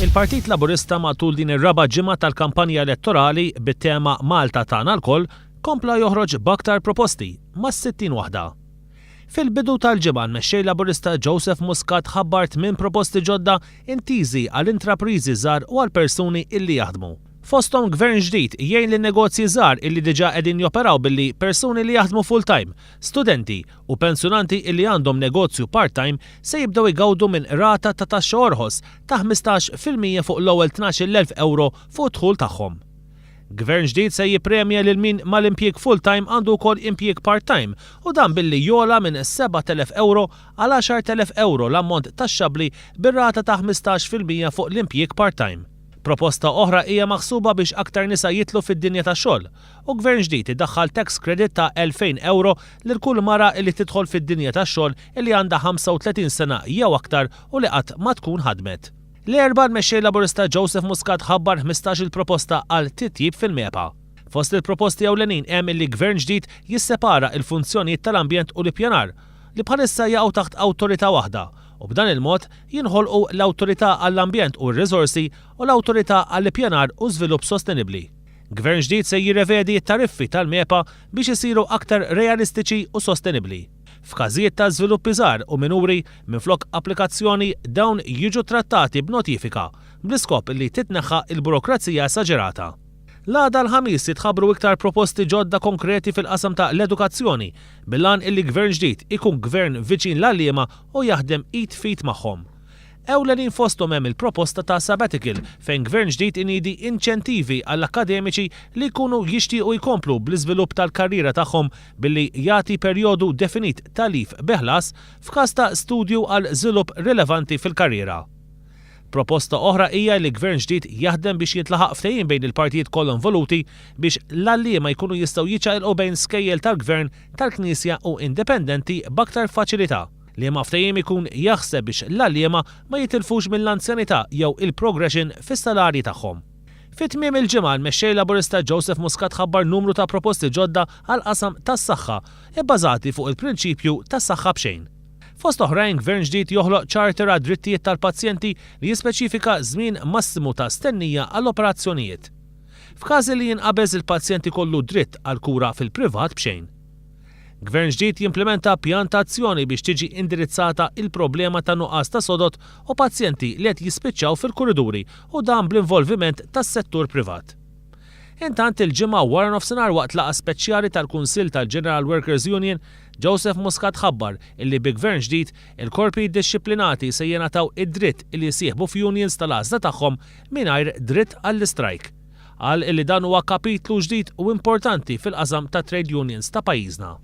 Il-Partit Laburista matul din ir-raba' ġimgħa tal-kampanja elettorali bit-tema Malta tagħna lkoll kompla joħroġ b'aktar proposti, mas-60 waħda. Fil-bidu tal-ġimgħa l-Mexxej Laburista Joseph Muscat ħabbar tminn proposti ġodda intiżi għal intrapriżi żgħar u għal persuni illi jaħdmu. Fosthom Gvern ġdid jgħin lin-negozji żgħar illi diġà qegħdin joperaw billi persuni li jaħdmu full-time, studenti u pensjonanti illi għandhom negozju part-time se jibdew igawdu minn rata ta' taxxa orħos ta' 15% fuq l-ewwel 12,000 ewro fuq id-dħul tagħhom. Gvern ġdid se jippremja lil min mal-impjieg full-time għandu wkoll impjieg part-time u dan billi jogħla minn 7,000 ewro għal 10,000 ewro l-ammont taxxabbli bir-rata ta' 15% fuq l-impjieg part-time. Proposta oħra hija maħsuba biex aktar nisa jidħlu fid-dinja tax-xogħol u Gvern ġdid idaħħal tax credit ta' 2,000 ewro lil kull mara li tidħol fid-dinja tax-xogħol li għandha 35 sena jew aktar u li qatt ma tkun ħadmet. L-Erbgħa l-Mexxej Laburista Joseph Muscat ħabbar 15-il proposta għal titjib fil-MEPA. Fost il-proposti ewlenin hemm illi Gvern ġdid jissepara il-funzjonijiet tal-ambjent u l-ippjanar, li bħalissa jaqgħu taħt awtorità waħda, u b'dan il-mod jinħolqu l-Awtorità għall-Ambjent u r-Riżorsi u l-Awtorità għall-Ippjanar u Żvilupp Sostenibbli. Gvern ġdid se jirrevedi t-tariffi tal-MEPA biex isiru aktar realistiċi u sostenibbli. F'każijiet ta' żviluppi żgħar u minuri, minflok applikazzjoni, dawn jiġu trattati b'notifika, bl-iskop li titneħħa l-burokrazija esaġerata. L-għada l-Ħamis jitħabbru iktar proposti ġodda konkreti fil-qasam ta' l-edukazzjoni, bil-għan illi Gvern ġdid ikun Gvern viċin l-għalliema u jaħdem id f'id magħhom. Ewlenin fosthom hemm il-proposta ta' sabbatical fejn Gvern ġdid iniedi inċentivi għall-akkademiċi li jkunu jixtiequ jkomplu bl-iżvilupp tal-karriera tagħhom billi jagħti perjodu definit ta' leave bi ħlas f'każ ta' studju għal żvilupp rilevanti fil-karriera. Proposta oħra hija li Gvern ġdid jaħdem biex jintlaħaq ftehim bejn il-partijiet kollha involuti biex l-għalliema jkunu jistgħu jiċċaqilqu bejn skejjel tal-Gvern, tal-Knisja u indipendenti b'aktar faċilità. Liema ftehim ikun jaħseb biex l-għalliema ma jitilfux mill-anzjanità jew il-progression fis-salarji tagħhom. Fi tmiem il-ġimgħa l-Mexxej Laburista Joseph Muscat ħabbar numru ta' proposti ġodda għall-qasam tas-saħħa ibbażati fuq il-prinċipju ta' saħħa b'xejn. Fost oħrajn Gvern ġdid joħloq charter għad-drittijiet tal-pazjenti li jispeċifika żmien massimu ta' stennija għall-operazzjonijiet. F'każ li jinqabeż il-pazjent ikollu dritt għal kura fil-privat b'xejn. Gvern ġdid jimplimenta pjan ta' azzjoni biex tiġi indirizzata il-problema ta' nuqqas ta' sodod u pazjenti li qed jispiċċaw fil-kuriduri u dan bl-involviment tas-settur privat. Intant il-Ġimgħa wara nofsinhar waqt laqgħa speċjali tal-Kunsill tal-General Workers Union, Joseph Muscat ħabbar illi bi Gvern ġdid, il-korpi dixxiplinati se jingħataw id-dritt illi jissieħbu f'unions tal-għażla tagħhom mingħajr dritt għall-istrajk. Qal illi dan huwa kapitlu ġdid u importanti fil-qasam tat-trade unions ta' pajjiżna.